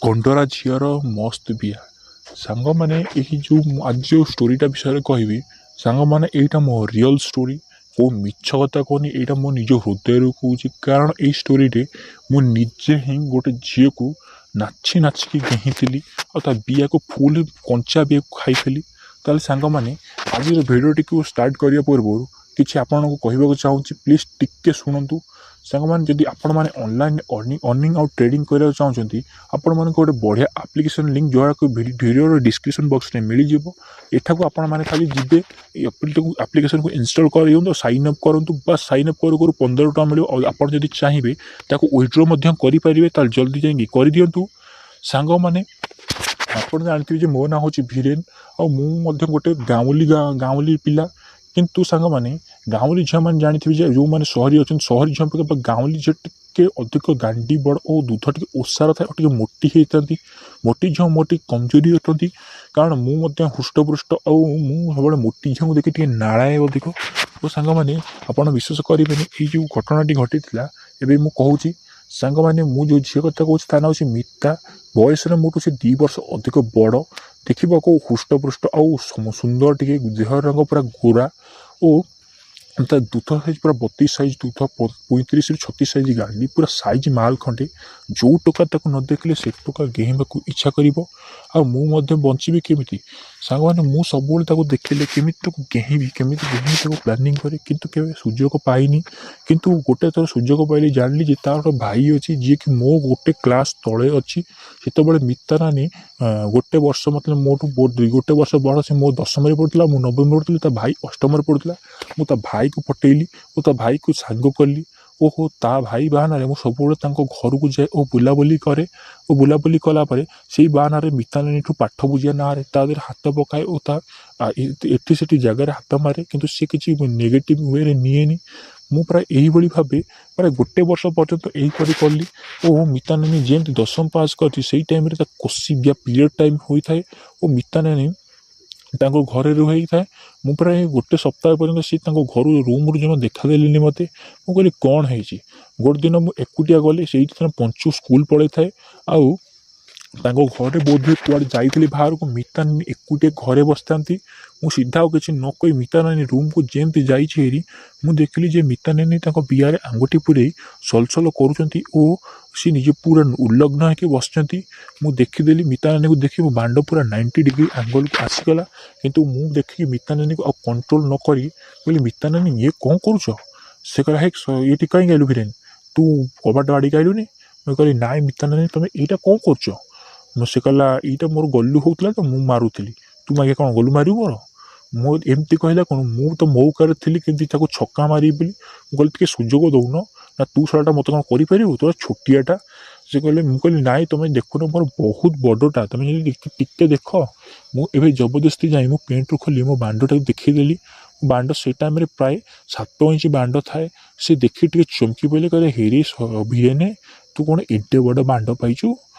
କଣ୍ଡରା ଝିଅର ମସ୍ତ ବିଆ। ସାଙ୍ଗମାନେ, ଏହି ଯେଉଁ ମୁଁ ଆଜି ଯେଉଁ ଷ୍ଟୋରିଟା ବିଷୟରେ କହିବି ସାଙ୍ଗମାନେ, ଏଇଟା ମୋ ରିଅଲ୍ ଷ୍ଟୋରି। କେଉଁ ମିଛ କଥା କହୁନି, ଏଇଟା ମୋ ନିଜ ହୃଦୟରୁ କହୁଛି। କାରଣ ଏଇ ଷ୍ଟୋରିରେ ମୁଁ ନିଜେ ହିଁ ଗୋଟେ ଝିଅକୁ ନାଚି ନାଚିକି ଗେହିଁଥିଲି ଆଉ ତା ବିଆକୁ ଫୁଲ୍ କଞ୍ଚା ବିଆକୁ ଖାଇଥିଲି। ତାହେଲେ ସାଙ୍ଗମାନେ, ଆଜିର ଭିଡ଼ିଓଟିକୁ ଷ୍ଟାର୍ଟ କରିବା ପୂର୍ବରୁ କିଛି ଆପଣଙ୍କୁ କହିବାକୁ ଚାହୁଁଛି, ପ୍ଲିଜ୍ ଟିକେ ଶୁଣନ୍ତୁ। ସାଙ୍ଗମାନେ, ଯଦି ଆପଣମାନେ ଅନଲାଇନ୍ ଅର୍ନିଂ ଆଉ ଟ୍ରେଡ଼ିଂ କରିବାକୁ ଚାହୁଁଛନ୍ତି, ଆପଣମାନଙ୍କୁ ଗୋଟେ ବଢ଼ିଆ ଆପ୍ଲିକେସନ୍ ଲିଙ୍କ୍, ଯାହାକୁ ଭିଡ଼ିଓର ଡିସ୍କ୍ରିପ୍ସନ୍ ବକ୍ସରେ ମିଳିଯିବ। ଏଠାକୁ ଆପଣମାନେ ଖାଲି ଯିବେ, ଏଇ ଆପ୍ଲିକେସନ୍କୁ ଇନଷ୍ଟଲ୍ କରିଦିଅନ୍ତୁ, ସାଇନ୍ ଅପ୍ କରନ୍ତୁ ବା ସାଇନ୍ ଅପ୍ କରୁ କରୁ 15 ଟଙ୍କା ମିଳିବ। ଆଉ ଆପଣ ଯଦି ଚାହିଁବେ, ତାକୁ ୱିଡ୍ରୋ ମଧ୍ୟ କରିପାରିବେ। ତାହେଲେ ଜଲ୍ଦି ଯାଇକି କରିଦିଅନ୍ତୁ। ସାଙ୍ଗମାନେ, ଆପଣ ଜାଣିଥିବେ ଯେ ମୋ ନାଁ ହେଉଛି ଭିରେନ୍ ଆଉ ମୁଁ ମଧ୍ୟ ଗୋଟେ ଗାଉଁଲି ଗାଉଁଲି ପିଲା। କିନ୍ତୁ ସାଙ୍ଗମାନେ, ଗାଉଁଲି ଝିଅମାନେ ଜାଣିଥିବେ ଯେ ଯେଉଁମାନେ ସହରୀ ଅଛନ୍ତି, ସହରୀ ଝିଅ ଅପେକ୍ଷା ଗାଉଁଲି ଝିଅ ଟିକେ ଅଧିକ ଗାଣ୍ଡି ବଡ଼ ଓ ଦୁଧ ଟିକେ ଓସାର ଥାଏ ଆଉ ଟିକେ ମୋଟି ହେଇଥାନ୍ତି। ମୋଟି ଝିଅ ମୋର ଟିକେ କମଜୋରି ଅଟନ୍ତି। କାରଣ ମୁଁ ମଧ୍ୟ ହୃଷ୍ଟପୃଷ୍ଟ ଆଉ ମୁଁ ସବୁବେଳେ ମୋଟି ଝିଅଙ୍କୁ ଦେଖି ଟିକେ ନାଳାଏ ଅଧିକ। ଓ ସାଙ୍ଗମାନେ, ଆପଣ ବିଶ୍ୱାସ କରିବେନି, ଏଇ ଯେଉଁ ଘଟଣାଟି ଘଟିଥିଲା ଏବେ ମୁଁ କହୁଛି। ସାଙ୍ଗମାନେ, ମୁଁ ଯେଉଁ ଝିଅ କଥା କହୁଛି, ତା ନାଁ ହେଉଛି ମିତା। ବୟସରେ ମୋଠୁ ସେ 2 ବର୍ଷ ଅଧିକ ବଡ଼। ଦେଖିବାକୁ ହୃଷ୍ଟପୃଷ୍ଟ ଆଉ ସୁନ୍ଦର ଟିକେ, ଦେହ ରଙ୍ଗ ପୁରା ଗୋରା ଓ ତା ଦୁଧ ସାଇଜ୍ ପୁରା 32 ସାଇଜ୍ ଦୁଧ, 35ରୁ 36 ସାଇଜ୍ ଗାଣ୍ଡି, ପୁରା ସାଇଜ୍ ମାଲ ଖଣ୍ଡେ। ଯେଉଁ ଟୋକା ତାକୁ ନ ଦେଖିଲେ ସେ ଟୋକା ଗେହିଁବାକୁ ଇଚ୍ଛା କରିବ। ଆଉ ମୁଁ ମଧ୍ୟ ବଞ୍ଚିବି କେମିତି? ସାଙ୍ଗମାନେ, ମୁଁ ସବୁବେଳେ ତାକୁ ଦେଖିଲେ କେମିତି ତାକୁ ଗେହିଁବି, କେମିତି ଗେହିଁବି, ତାକୁ ପ୍ଲାନିଂ କରେ, କିନ୍ତୁ କେବେ ସୁଯୋଗ ପାଇନି। କିନ୍ତୁ ଗୋଟେ ଥର ସୁଯୋଗ ପାଇଲି। ଜାଣିଲି ଯେ ତାର ଗୋଟେ ଭାଇ ଅଛି, ଯିଏକି ମୋ ଗୋଟେ କ୍ଲାସ୍ ତଳେ ଅଛି। ସେତେବେଳେ ମିତା ନାନୀ ଗୋଟେ ବର୍ଷ ମୋତେ ମୋଠୁ ଗୋଟେ ବର୍ଷ ବଡ଼। ସେ ମୋ ଦଶମରେ ପଢ଼ୁଥିଲା, ମୁଁ ନବମରେ ପଢ଼ୁଥିଲି, ତା ଭାଇ ଅଷ୍ଟମରେ ପଢ଼ୁଥିଲା। ମୁଁ ତା ଭାଇକୁ ପଟେଇଲି ଓ ତା ଭାଇକୁ ସାଙ୍ଗ କଲି। ଓହୋ, ତା ଭାଇ ବାହାନାରେ ମୁଁ ସବୁବେଳେ ତାଙ୍କ ଘରକୁ ଯାଏ ଓ ବୁଲାବୁଲି କରେ। ଓ ବୁଲାବୁଲି କଲା ପରେ ସେଇ ବାହାନାରେ ମିତା ନାନୀଠୁ ପାଠ ବୁଝିବା ନାଁରେ ତା ଦେହରେ ହାତ ପକାଏ ଓ ତା ଏଠି ସେଠି ଜାଗାରେ ହାତ ମାରେ। କିନ୍ତୁ ସେ କିଛି ନେଗେଟିଭ୍ ୱେରେ ନିଏନି। ମୁଁ ପ୍ରାୟ ଏଇଭଳି ଭାବେ ପ୍ରାୟ ଗୋଟେ ବର୍ଷ ପର୍ଯ୍ୟନ୍ତ ଏହିପରି କଲି। ଓ ମିତା ନାନୀ ଯେମିତି ଦଶମ ପାସ୍ କରିଛି, ସେଇ ଟାଇମ୍ରେ ତା କୋସି ବିଆ ପିରିୟଡ଼ ଟାଇମ୍ ହୋଇଥାଏ ଓ ମିତା ନାନୀ ତାଙ୍କ ଘରେ ରୁହେଇଥାଏ। ମୁଁ ପ୍ରାୟ ଗୋଟେ ସପ୍ତାହ ପର୍ଯ୍ୟନ୍ତ ସେ ତାଙ୍କ ଘରୁ ରୁମ୍ରୁ ଜମା ଦେଖାଦେଲେନି ମୋତେ। ମୁଁ କହିଲି, କ'ଣ ହେଇଛି? ଗୋଟେ ଦିନ ମୁଁ ଏକୁଟିଆ ଗଲି। ସେଇଦିନ ପଞ୍ଚୁ ସ୍କୁଲ ପଳେଇଥାଏ ଆଉ ତାଙ୍କ ଘରେ ବୋଧହୁଏ କୁଆଡ଼େ ଯାଇଥିଲେ ବାହାରକୁ। ମିତା ନାନୀ ଏକୁଟିଆ ଘରେ ବସିଥାନ୍ତି। ମୁଁ ସିଧା ଆଉ କିଛି ନ କହି ମିତା ନାନୀ ରୁମ୍କୁ ଯେମିତି ଯାଇଛି ହେରି, ମୁଁ ଦେଖିଲି ଯେ ମିତା ନାନୀ ତାଙ୍କ ବିଆରେ ଆଙ୍ଗୁଠି ପୂରେଇ ସଲସଲ କରୁଛନ୍ତି ଓ ସେ ନିଜେ ପୁରା ଉଲଗ୍ନ ହେଇକି ବସିଛନ୍ତି। ମୁଁ ଦେଖିଦେଲି। ମିତା ନାନୀକୁ ଦେଖି ମୋ ବାଣ୍ଡ ପୁରା 90 ଡିଗ୍ରୀ ଆଙ୍ଗଲକୁ ଆସିଗଲା। କିନ୍ତୁ ମୁଁ ଦେଖିକି ମିତା ନାନୀକୁ ଆଉ କଣ୍ଟ୍ରୋଲ ନ କରି କହିଲି, "ମିତା ନାନୀ, ଇଏ କ'ଣ କରୁଛ?" ସେ କହିଲା, "ହେ, ଏଇଠି କାହିଁକି ଆଇଲୁ ଭିରେନ୍? ତୁ କବାଟ ବାଡ଼ିକି ଆଇଲୁନି?" ମୁଁ କହିଲି, "ନାଇଁ ମିତା ନାନୀ, ତମେ ଏଇଟା କ'ଣ କରୁଛ?" ମୁଁ ସେ କହିଲା, "ଏଇଟା ମୋର ଗଲୁ ହେଉଥିଲା ତ ମୁଁ ମାରୁଥିଲି। ତୁ ମାଗେ କ'ଣ ଗଲୁ ମାରିବୁ ମୋର?" ମୁଁ ଏମିତି କହିଲା କ'ଣ, ମୁଁ ତ ମଉକାରେ ଥିଲି କେମିତି ତାକୁ ଛକା ମାରିବି ବୋଲି। ମୁଁ କହିଲି, "ଟିକେ ସୁଯୋଗ ଦେଉନ ନା।" "ତୁ ଶଳାଟା ମୋତେ କ'ଣ କରିପାରିବୁ? ତୋର ଛୋଟିଆଟା।" ସେ କହିଲେ। ମୁଁ କହିଲି, "ନାଇଁ, ତୁମେ ଦେଖୁନ, ମୋର ବହୁତ ବଡ଼ଟା, ତୁମେ ଯଦି ଟିକେ ଦେଖ।" ମୁଁ ଏବେ ଜବରଦସ୍ତି ଯାଇ ମୋ ପ୍ୟାଣ୍ଟରୁ ଖୋଲି ମୋ ବାଣ୍ଡଟାକୁ ଦେଖେଇଦେଲି। ବାଣ୍ଡ ସେଇ ଟାଇମ୍ରେ ପ୍ରାୟ 7 ଇଞ୍ଚ ବାଣ୍ଡ ଥାଏ। ସେ ଦେଖି ଟିକେ ଚମକି ପଡ଼ିଲେ। କହିଲେ, "ହେରେ ଭିରେନେ, ତୁ କ'ଣ ଏଡ଼େ ବଡ଼ ବାଣ୍ଡ ପାଇଛୁ?"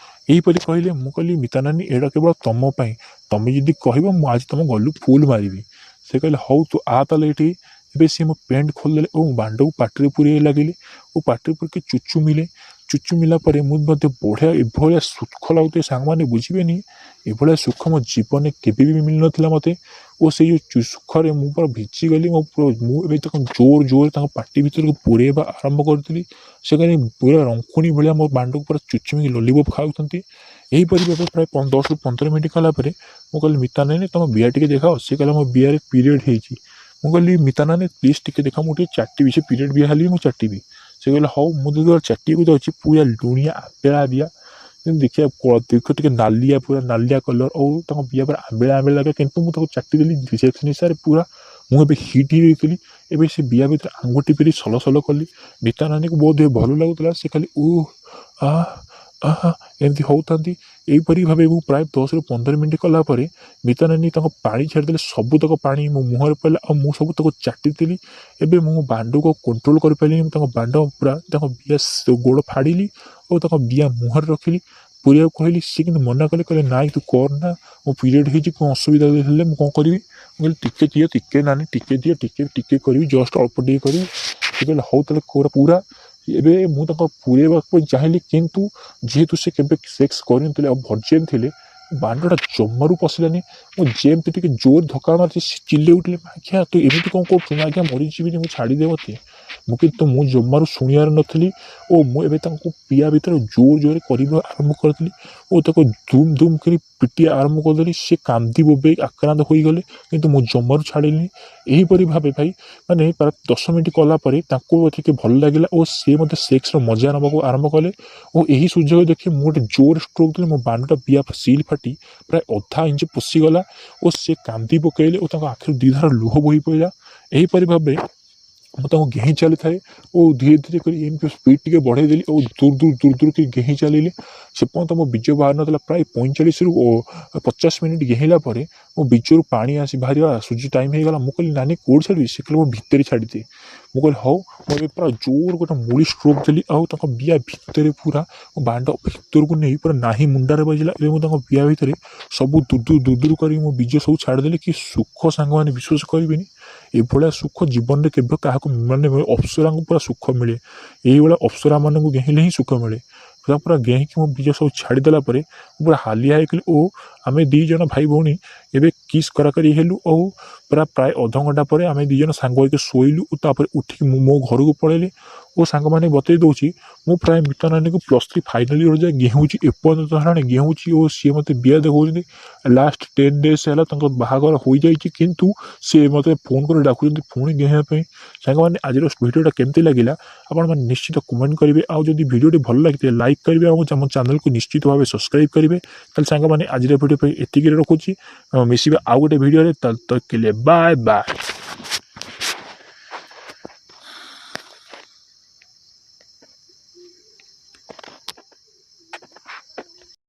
ଏହିପରି କହିଲେ। ମୁଁ କହିଲି, "ମିତା ନାନୀ, ଏଇଟା କେବଳ ତୁମ ପାଇଁ। ତୁମେ ଯଦି କହିବ, ମୁଁ ଆଜି ତୁମ ଗଲୁ ଫୁଲ୍ ମାରିବି।" ସେ କହିଲେ, "ହଉ, ତୁ ଆ ତାହେଲେ ଏଠି।" ଏବେ ସିଏ ମୋ ପ୍ୟାଣ୍ଟ ଖୋଲିଦେଲେ ଓ ମୋ ବାଣ୍ଡକୁ ପାଟିରେ ପୂରେଇ ଲାଗିଲେ ଓ ପାଟିରେ ପୂରେଇକି ଚୁଚୁମିଲେ। ଚୁଚୁମିଲା ପରେ ମୁଁ ମଧ୍ୟ ବଢ଼ିଆ, ଏଭଳିଆ ସୁଖ ଲାଗୁଥାଏ, ସାଙ୍ଗମାନେ ବୁଝିବେନି, ଏଭଳିଆ ସୁଖ ମୋ ଜୀବନରେ କେବେ ବି ମିଳିନଥିଲା ମୋତେ। ଓ ସେଇ ଯେଉଁ ସୁଖରେ ମୁଁ ପୁରା ଭିଜିଗଲି। ମୋ ମୁଁ ଏବେ ତାକୁ ଜୋର ଜୋର ତାଙ୍କ ପାଟି ଭିତରକୁ ପୂରେଇବା ଆରମ୍ଭ କରିଥିଲି। ସେ କହିଲେ ପୁରା ରଙ୍କୁଣି ଭଳିଆ ମୋ ବାଣ୍ଡକୁ ପୁରା ଚୁଚୁମିକି ଲଲିପପ୍ ଖାଉଛନ୍ତି। ଏହିପରି ଭାବେ ପ୍ରାୟ 10ରୁ 15 ମିନିଟ୍ କଲା ପରେ ମୁଁ କହିଲି, "ମିତା ନାନୀ, ତୁମ ବିଆ ଟିକେ ଦେଖାଅ।" ସେ କହିଲା, "ମୋ ବିଆରେ ପିରିୟଡ଼ ହେଇଛି।" ମୁଁ କହିଲି, "ମିତା ନାନୀ, ପ୍ଲିଜ୍ ଟିକେ ଦେଖାଅ, ମୁଁ ଟିକେ ଚାଟିବି। ସେ ପିରିୟଡ଼ ବିଆ ହେଲେ ବି ମୁଁ ଚାଟିବି।" ସେ କହିଲେ, "ହଉ।" ମୁଁ ଯେତେବେଳେ ଚାଟିବାକୁ ଯାଉଛି, ପୁରା ଲୁଣିଆ ଆମ୍ବିଳା ବିଆ। ଯେମିତି ଦେଖିବା ଦେଖ, ଟିକେ ନାଲିଆ, ପୁରା ନାଲିଆ କଲର୍ ଆଉ ତାଙ୍କ ବିଆ ପୁରା ଆମ୍ବିଳା ଆମ୍ବିଳା ଲାଗେ। କିନ୍ତୁ ମୁଁ ତାକୁ ଚାଟିଦେଲି। ସେ ନିଶାରେ ପୁରା ମୁଁ ଏବେ ହିଟ୍ ହେଇଯାଇଥିଲି। ଏବେ ସେ ବିଆ ଭିତରେ ଆଙ୍ଗୁଠି ପେରି ସଲ ସଲ କଲି। ମିତା ନାନୀକୁ ବହୁତ ଭଲ ଲାଗୁଥିଲା। ସେ ଖାଲି ଉ ଆ ଆହା ଏମିତି ହେଉଥାନ୍ତି। ଏହିପରି ଭାବେ ମୁଁ ପ୍ରାୟ 10ରୁ 15 ମିନିଟ୍ କଲା ପରେ ମିତା ନାନୀ ତାଙ୍କ ପାଣି ଛାଡ଼ିଦେଲେ। ସବୁତକ ପାଣି ମୋ ମୁହଁରେ ପଡ଼ିଲା ଆଉ ମୁଁ ସବୁ ତାକୁ ଚାଟିଥିଲି। ଏବେ ମୁଁ ବାଣ୍ଡକୁ କଣ୍ଟ୍ରୋଲ କରିପାରିଲିନି। ମୁଁ ତାଙ୍କ ବାଣ୍ଡ ପୁରା ତାଙ୍କ ବିଆ ଗୋଡ଼ ଫାଡ଼ିଲି ଓ ତାଙ୍କ ବିଆ ମୁହଁରେ ରଖିଲି, ପୁରେଇବାକୁ କହିଲି। ସେ କିନ୍ତୁ ମନା କଲେ। କହିଲେ, "ନାଇଁ, ତୁ କରନା, ମୋ ପିରିୟଡ଼ ହେଇଛି, କ'ଣ ଅସୁବିଧା ହେଲେ ମୁଁ କ'ଣ କରିବି?" ମୁଁ କହିଲି, "ଟିକେ ଦିଅ, ଟିକେ ନାନୀ, ଟିକେ ଦିଅ, ଟିକେ ଟିକେ କରିବି, ଜଷ୍ଟ ଅଳ୍ପ ଟିକେ କରିବି।" କହିଲେ ହଉ ତାହେଲେ ପୁରା ପୁରା। ଏବେ ମୁଁ ତାଙ୍କ ପୁରେଇବା ପାଇଁ ଚାହିଁଲି, କିନ୍ତୁ ଯେହେତୁ ସେ କେବେ ସେକ୍ସ କରିନଥିଲେ ଆଉ ଭର୍ଜିନ୍ ଥିଲେ, ବାଣ୍ଡଟା ଜମାରୁ ପଶିଲାନି। ମୁଁ ଯେମିତି ଟିକେ ଜୋର ଧକ୍କା ମାରିଛି, ସେ ଚିଲ୍ଲେଇ ଉଠିଲେ, "ମାଘିଆ, ତୁ ଏମିତି କ'ଣ କରୁଛୁ? ମାଘିଆ, ମରିଯିବିନି ମୁଁ, ଛାଡ଼ିଦେ ମୋତେ।" ମୁଁ କିନ୍ତୁ ମୁଁ ଜମାରୁ ଶୁଣିବାର ନଥିଲି ଓ ମୁଁ ଏବେ ତାଙ୍କୁ ବିଆ ଭିତରେ ଜୋର ଜୋରରେ କରିବା ଆରମ୍ଭ କରିଥିଲି ଓ ତାକୁ ଧୁମ୍ ଧୁମ୍ କରି ପିଟିବା ଆରମ୍ଭ କରିଦେଲି। ସେ କାନ୍ଦି ବୋବେଇ ଆକ୍ରାନ୍ତ ହୋଇଗଲେ, କିନ୍ତୁ ମୁଁ ଜମାରୁ ଛାଡ଼ିଲିନି। ଏହିପରି ଭାବେ ଭାଇ ମାନେ ପ୍ରାୟ 10 ମିନିଟ୍ କଲା ପରେ ତାଙ୍କୁ ଟିକେ ଭଲ ଲାଗିଲା ଓ ସେ ମଧ୍ୟ ସେକ୍ସର ମଜା ନେବାକୁ ଆରମ୍ଭ କଲେ। ଓ ଏହି ସୁଯୋଗ ଦେଖି ମୁଁ ଗୋଟେ ଜୋର ଷ୍ଟ୍ରୋକ୍ ଦେଲି। ମୋ ବାଣ୍ଡଟା ବିଆ ସିଲ୍ ଫାଟି ପ୍ରାୟ ଅଧା ଇଞ୍ଚ ପଶିଗଲା ଓ ସେ କାନ୍ଦି ପକାଇଲେ ଓ ତାଙ୍କ ଆଖିରୁ ଦୁଇ ଧାର ଲୁହ ବୋହି ପଡ଼ିଲା। ଏହିପରି ଭାବେ ମୁଁ ତାଙ୍କୁ ଗେହିଁ ଚାଲିଥାଏ ଓ ଧୀରେ ଧୀରେ କରି ଏମିତି ସ୍ପିଡ଼ ଟିକେ ବଢ଼େଇ ଦେଲି ଓ ଦୂର ଦୂର ଦୂର ଦୂର କରି ଗେହିଁ ଚାଲିଲି। ସେ ପର୍ଯ୍ୟନ୍ତ ମୋ ବୀର୍ଯ୍ୟ ବାହାରି ନଥିଲା। ପ୍ରାୟ 45ରୁ 50 ମିନିଟ୍ ଗେହିଁଲା ପରେ ମୋ ବୀର୍ଯ୍ୟରୁ ପାଣି ଆସି ବାହାରିବା ସୁଯୋଗ ଟାଇମ୍ ହେଇଗଲା। ମୁଁ କହିଲି, "ନାନୀ, କେଉଁଠି ଛାଡ଼ିବି?" ସେ କହିଲେ, "ମୋ ଭିତରେ ଛାଡ଼ିଦେ।" ମୁଁ କହିଲି, "ହଉ।" ମୁଁ ଏବେ ପୁରା ଜୋର ଗୋଟେ ମୂଳି ଷ୍ଟ୍ରୋକ୍ ଦେଲି ଆଉ ତାଙ୍କ ବିଆ ଭିତରେ ପୁରା ମୋ ବାଣ୍ଡ ଭିତରକୁ ନେଇ ପୁରା ନାହିଁ ମୁଣ୍ଡାରେ ବାଜିଲା। ଏବେ ମୁଁ ତାଙ୍କ ବିଆ ଭିତରେ ସବୁ ଦୂର ଦୂର ଦୂର ଦୂର କରିକି ମୋ ବୀର୍ଯ୍ୟ ସବୁ ଛାଡ଼ିଦେଲି। କି ସୁଖ ସାଙ୍ଗମାନେ, ବିଶ୍ୱାସ କରିବେନି, ଏଭଳିଆ ସୁଖ ଜୀବନରେ କେବେ କାହାକୁ ମାନେ ଅପ୍ସରାଙ୍କୁ ପୁରା ସୁଖ ମିଳେ। ଏଇଭଳିଆ ଅପ୍ସରାମାନଙ୍କୁ ଗେହିଁଲେ ହିଁ ସୁଖ ମିଳେ। ପୁରା ପୁରା ଗେହିଁକି ମୋ ବୀର୍ଯ୍ୟ ସବୁ ଛାଡ଼ିଦେଲା ପରେ ମୁଁ ପୁରା ହାଲିଆ ହେଇଗଲି ଓ ଆମେ ଦୁଇ ଜଣ ଭାଇ ଭଉଣୀ ଏବେ କିସ୍ କରାକରି ହେଲୁ। ଆଉ ପୁରା ପ୍ରାୟ ଅଧଘଣ୍ଟା ପରେ ଆମେ ଦୁଇ ଜଣ ସାଙ୍ଗ ହେଇକି ଶୋଇଲୁ ଓ ତାପରେ ଉଠିକି ମୁଁ ମୋ ଘରକୁ ପଳେଇଲି। ଓ ସାଙ୍ଗମାନେ, ବତେଇ ଦେଉଛି, ମୁଁ ପ୍ରାୟ ମିତା ନାନୀକୁ ପ୍ଲସ୍ 3 ଫାଇନାଲ୍ ଇୟର୍ ଯାଏ ଗେହୁଁଛି, ଏପର୍ଯ୍ୟନ୍ତ ହେଲାଣି ଗେହୁଁଛି ଓ ସିଏ ମୋତେ ବିଆ ଦେଖାଉଛନ୍ତି। ଲାଷ୍ଟ 10 ଡେଜ୍ ହେଲା ତାଙ୍କ ବାହାଘର ହୋଇଯାଇଛି, କିନ୍ତୁ ସିଏ ମୋତେ ଫୋନ୍ କରି ଡାକୁଛନ୍ତି ପୁଣି ଗେହିବା ପାଇଁ। ସାଙ୍ଗମାନେ, ଆଜିର ଭିଡ଼ିଓଟା କେମିତି ଲାଗିଲା, ଆପଣମାନେ ନିଶ୍ଚିତ କମେଣ୍ଟ କରିବେ। ଆଉ ଯଦି ଭିଡ଼ିଓଟି ଭଲ ଲାଗିଥାଏ, ଲାଇକ୍ କରିବେ ଆଉ ଆମ ଚ୍ୟାନେଲକୁ ନିଶ୍ଚିତ ଭାବେ ସବସ୍କ୍ରାଇବ୍ କରିବେ। ତାହେଲେ ସାଙ୍ଗମାନେ, ଆଜିର ଭିଡ଼ିଓ ପାଇଁ ଏତିକିରେ ରଖୁଛି। ମିଶିବା ଆଉ ଗୋଟେ ଭିଡ଼ିଓରେ। ତାହେଲେ ବାଏ ବାଏ।